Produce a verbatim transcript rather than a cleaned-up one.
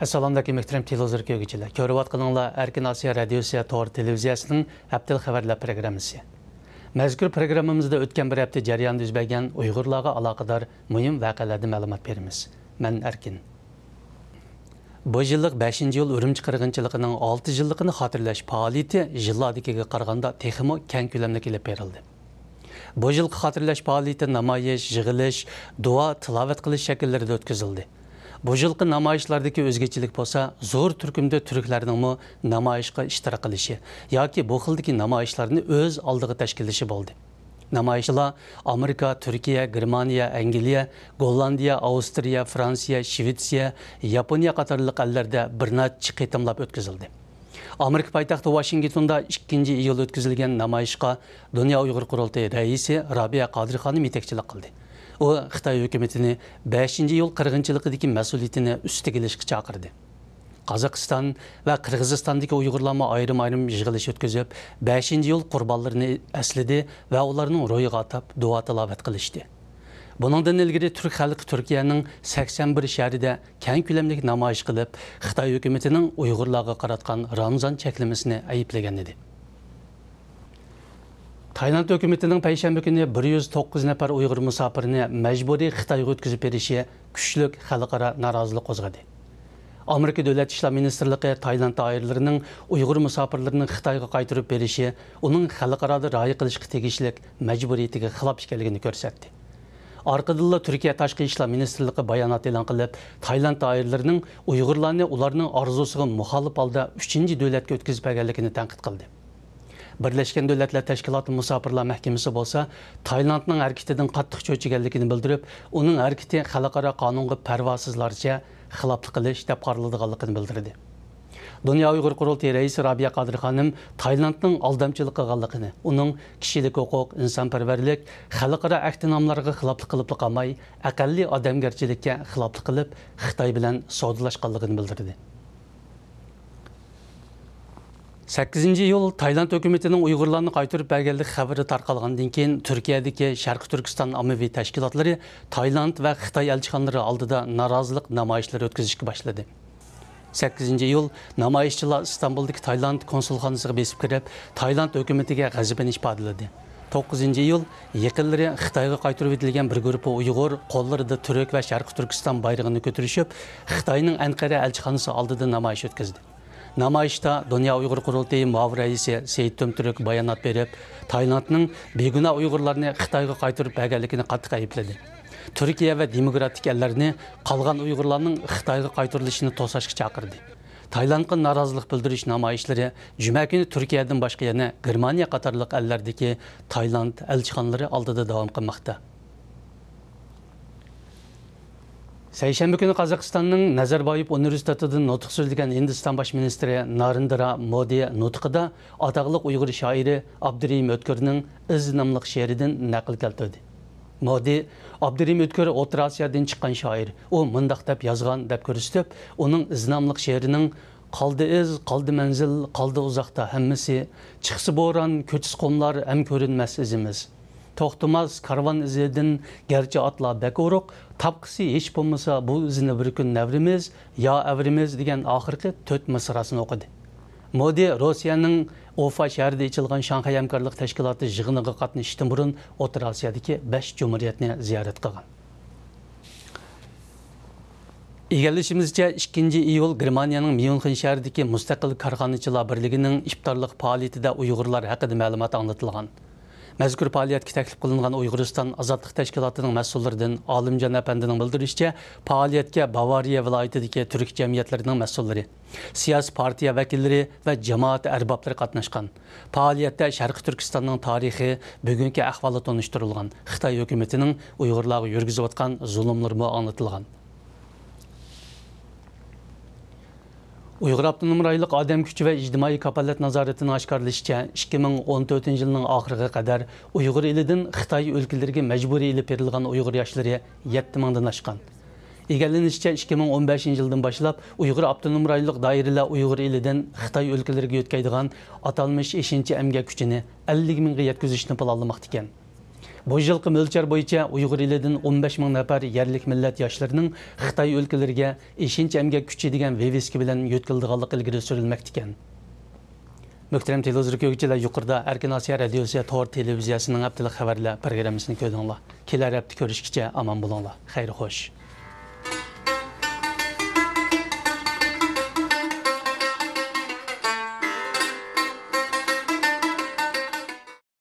ئەسسالامۇئەلەيكۇم، مۆھتەرەم تېلېۋىزور كۆرگۈچىلەر. كۆرۈۋاتقىنىڭلار ئەركىن ئاسىيا رادىيوسى تور تېلېۋىزىيەسىنىڭ ھەپتىلىك خەۋەرلەر پروگراممىسى. مەزكۇر پروگراممىمىزدا ئۆتكەن بىر ھەپتە جەريانىدا يۈز بەرگەن ئۇيغۇرلارغا ئالاقىدار مۇھىم ۋەقەلەردىن مەلۇمات بېرىمىز. مەن ئەركىن. بۇ يىللىق بەشىنچى ئىيۇل ئۈرۈمچى قىرغىنچىلىقىنىڭ ئالتە يىللىقىنى خاتىرىلەش پائالىيىتى يىللاردىكىگە قارىغاندا تېخىمۇ كەڭ كۆلەملىك ئېلىپ بېرىلدى. بۇ يىلقى خاتىرىلەش پائالىيىتى نامايىش، يىغىلىش، دۇئا، تىلاۋەت قىلىش شەكىللىرىدە ئۆتكۈزۈلدى. بۇ يىلقى نامايىشلاردىكى ئۆزگىچىلىك بولسا، زور تۈركۈمدە تۈركلەرنىڭمۇ نامايىشقا ئىشتىراك قىلىشى ياكى بۇ خىلدىكى نامايىشلارنى ئۆز ئالدىغا تەشكىللىشى بولدى. نامايىشچىلار ئامېرىكا، تۈركىيە، گېرمانىيە، ئەنگلىيە، گوللاندىيە، ئاۋسترىيە، فرانسىيە، شىۋېتسىيە، ياپونىيە قاتارلىق ئەللەردە بىر نەچچە قېتىملاپ ئۆتكۈزۈلدى. ئامېرىكا پايتەختى ۋاشىنگتوندا ئىككىنچى ئىيۇل ئۆتكۈزۈلگەن نامايىشقا دۇنيا ئۇيغۇر قۇرۇلتىيى رەئىسى رابىيە قادىر خانىم يېتەكچىلىك قىلدى. ئۇ خىتاي ھۆكۈمىتىنى بەشىنچى ئىيۇل قىرغىنچىلىقىدىكى مەسئۇلىيىتىنى ئۈستىگە ئېلىشقا چاقىردى. قازاقىستان ۋە قىرغىزىستاندىكى ئۇيغۇرلارمۇ ئايرىم-ئايرىم يىغىلىش ئۆتكۈزۈپ، بەشىنچى ئىيۇل قۇربانلىرىنى ئەسلىدى ۋە ئۇلارنىڭ روھىغا ئاتاپ دۇئا-تىلاۋەت قىلىشتى. بۇنىڭدىن ئىلگىرى تۈرك خەلقى تۈركىيەنىڭ سەكسەن بىر شەھىرىدە كەڭ كۆلەملىك نامايىش قىلىپ، خىتاي ھۆكۈمىتىنىڭ ئۇيغۇرلارغا قاراتقان رامىزان چەكلىمىسىنى ئەيىبلىگەن ئىدى. تايلاند ھۆكۈمىتىنىڭ پەيشەنبە كۈنى بىر يۈز توققۇز نەپەر ئۇيغۇر مۇساپىرىنى مەجبۇرىي خىتايغا ئۆتكۈزۈپ بېرىشى كۈچلۈك خەلقئارا نارازىلىق قوزغىدى. ئامېرىكا دۆلەت ئىشلار مىنىستىرلىقى تايلاند دائىرىلىرىنىڭ ئۇيغۇر مۇساپىرلىرىنى خىتايغا قايتۇرۇپ بېرىشى ئۇنىڭ خەلقئارادا رىئايە قىلىشقا تېگىشلىك مەجبۇرىيىتىگە خىلاپ ئىكەنلىكىنى كۆرسەتتى. ئارقىدىنلا تۈركىيە تاشقى ئىشلار مىنىستىرلىقى بايانات ئېلان قىلىپ، تايلاند دائىرىلىرىنىڭ ئۇيغۇرلارنى ئۇلارنىڭ ئارزۇسىغا مۇخالىپ ھالدا ئۈچىنچى دۆلەتكە ئۆتكۈزۈپ بەرگەنلىكىنى تەنقىد قىلدى. بىرلەشكەن دۆلەتلەر تەشكىلاتى مۇساپىرلار مەھكىمىسى بولسا تايلاندنىڭ ھەرىكىتىدىن قاتتىق چۆچۈگەنلىكىنى بىلدۈرۈپ، ئۇنىڭ ھەرىكىتى خەلقئارا قانۇنغا پەرۋاسىزلارچە خىلاپلىق قىلىش دەپ قارىلىدىغانلىقىنى بىلدۈردى. دۇنيا ئۇيغۇر قۇرۇلتىيى رەئىسى رابىيە قادىر خانىم تايلاندنىڭ ئالدامچىلىق قىلغانلىقىنى، ئۇنىڭ كىشىلىك ھوقۇق، ئىنسانپەرۋەرلىك، خەلقئارا ئەھدىنامىلارغا خىلاپلىق قىلىپلا قالماي، ئەقەللىي ئادەمگەرچىلىككە خىلاپلىق قىلىپ، خىتاي بىلەن سودىلاشقانلىقىنى بىلدۈردى. سەككىزىنچى ئىيۇل تايلاند ھۆكۈمىتىنىڭ ئۇيغۇرلارنى قايتۇرۇپ بەرگەنلىك خەۋىرى تارقالغاندىن كېيىن، تۈركىيەدىكى شەرقىي تۈركىستان ئاممىۋى تەشكىلاتلىرى تايلاند ۋە خىتاي ئەلچىخانىلىرى ئالدىدا نارازىلىق نامايىشلىرى ئۆتكۈزۈشكە باشلىدى. سەككىزىنچى ئىيۇل نامايىشچىلار ئىستانبۇلدىكى تايلاند كونسۇلخانىسىغا بېسىپ كىرىپ، تايلاند ھۆكۈمىتىگە غەزىپىنى ئىپادىلىدى. توققۇزىنچى ئىيۇل يېقىنلىرى خىتايغا قايتۇرۇپ ئېتىلگەن بىر گۇرۇپپا ئۇيغۇر قوللىرىدا تۈرك ۋە شەرقىي تۈركىستان بايرىغىنى كۆتۈرۈشۈپ، خىتاينىڭ ئەنقەرە ئەلچىخانىسى ئالدىدا نامايىش ئۆتكۈزدى. نامايىشتا دۇنيا ئۇيغۇر قۇرۇلتىيى مۇئاۋىن رەئىسى سېيىت تۈمتۈرك بايانات بېرىپ، تايلاندنىڭ بىگۇناھ ئۇيغۇرلارنى خىتايغا قايتۇرۇپ بەرگەنلىكىنى قاتتىق ئەيىبلىدى. تۈركىيە ۋە دېموكراتىك ئەللەرنى قالغان ئۇيغۇرلارنىڭ خىتايغا قايتۇرۇلۇشىنى توساشقا چاقىردى. تايلاندقا نارازىلىق بىلدۈرۈش نامايىشلىرى جۈمە كۈنى تۈركىيەدىن باشقا يەنە گېرمانىيە قاتارلىق ئەللەردىكى تايلاند ئەلچىخانىلىرى ئالدىدا داۋام قىلماقتا. سەيشەنبە كۈنى قازاقىستاننىڭ نەزەربايېۋ ئۇنىۋېرسىتېتىدا نۇتۇق سۆزلىگەن ھىندىستان باش مىنىستىرى نارېندرا مودى نۇتقىدا ئاتاقلىق ئۇيغۇر شائىرى ئابدۇرېھىم ئۆتكۈرنىڭ ئىز ناملىق شېئىرىدىن نەقىل كەلتۈردى. مودى، ئابدۇرېھىم ئۆتكۈر ئوتتۇرا ئاسىيادىن چىققان شائىر، ئۇ مۇنداق دەپ يازغان دەپ كۆرسىتىپ، ئۇنىڭ ئىز ناملىق شېئىرىنىڭ «قالدى ئىز، قالدى مەنزىل، قالدى ئۇزاقتا ھەممىسى، چىقسا بوران، كۆچسە قۇملار، ھەم كۆرۈنمەس ئىزىمىز. توختىماس كارۋان ئىزىدىن گەرچە ئاتلار بەك ئورۇق، تاپقىسى ھېچ بولمىسا بۇ ئىزنى بىر كۈن نەۋرىمىز، يا ئەۋرىمىز» دېگەن ئاخىرقى تۆت مىسراسىنى ئوقۇدى. مودى روسىيەنىڭ ئۇفا شەھىرىدە ئېچىلغان شاڭخەي ھەمكارلىق تەشكىلاتى يىغىنىغا قاتنىشىشتىن بۇرۇن ئوتتۇرا ئاسىيادىكى بەش جۇمھۇرىيەتنى زىيارەت قىلغان. ئىگىلىشىمىزچە، ئىككىنچى ئىيۇل گېرمانىيەنىڭ ميۇنخېن شەھىرىدىكى مۇستەقىل كارخانىچىلار بىرلىكىنىڭ ئىپتارلىق پائالىيىتىدە ئۇيغۇرلار ھەققىدە مەلۇمات ئاڭلىتىلغان. مەزكۇر پائالىيەتكە تەكلىپ قىلىنغان ئۇيغۇرىستان ئازادلىق تەشكىلاتىنىڭ مەسئۇللىرىدىن ئالىمجان ئەپەندىنىڭ بىلدۈرۈشىچە، پائالىيەتكە باۋارىيە ۋىلايىتىدىكى تۈرك جەمئىيەتلىرىنىڭ مەسئۇللىرى، سىياسىي پارتىيە ۋەكىللىرى ۋە جامائەت ئەربابلىرى قاتناشقان. پائالىيەتتە شەرقىي تۈركىستاننىڭ تارىخى، بۈگۈنكى ئەھۋالى تونۇشتۇرۇلغان، خىتاي ھۆكۈمىتىنىڭ ئۇيغۇرلارغا يۈرگۈزۈۋاتقان زۇلۇملىرىمۇ ئاڭلىتىلغان. ئۇيغۇر ئاپتونوم رايونلۇق ئادەم كۈچى ۋە ئىجتىمائىي كاپالەت نازارىتىنىڭ ئاشكارىلىشىچە، ئىككى مىڭ ئون تۆتىنچى يىلنىڭ ئاخىرىغا قەدەر ئۇيغۇر ئېلىدىن خىتاي ئۆلكىلىرىگە مەجبۇرىي ئېلىپ بېرىلغان ئۇيغۇر ياشلىرى يەتتە مىڭدىن ئاشقان. ئىگىلىنىشىچە، ئىككى مىڭ ئون بەشىنچى يىلدىن باشلاپ ئۇيغۇر ئاپتونوم رايونلۇق دائىرىلەر ئۇيغۇر ئېلىدىن خىتاي ئۆلكىلىرىگە يۆتكەيدىغان ئاتالمىش ئېشىنچا ئەمگەك كۈچىنى ئەللىك مىڭغا يەتكۈزۈشنى پىلانلىماقتا ئىكەن. بۇ يىلقى مۆلچەر بويىچە ئۇيغۇر ئېلىدىن ئون بەش مىڭ نەپەر يەرلىك مىللەت ياشلىرىنىڭ خىتاي ئۆلكىلىرىگە ئېشىنچ ئەمگەك كۈچى دېگەن ۋىۋىسكا بىلەن يۆتكىلىدىغانلىقى ئىلگىرى سۈرۈلمەكتىكەن. مۆھتەرەم تېلېۋىزور كۆرگۈچىلەر، يۇقىرىدا ئەركىن ئاسىيا رادىيوسى تور تېلېۋىزىيەسىنىڭ ھەپتىلىك خەۋەرلەر پروگراممىسىنى كۆردۈڭلار. كېلەر ھەپتە كۆرۈشكىچە ئامان بولۇڭلار. خەير خوش.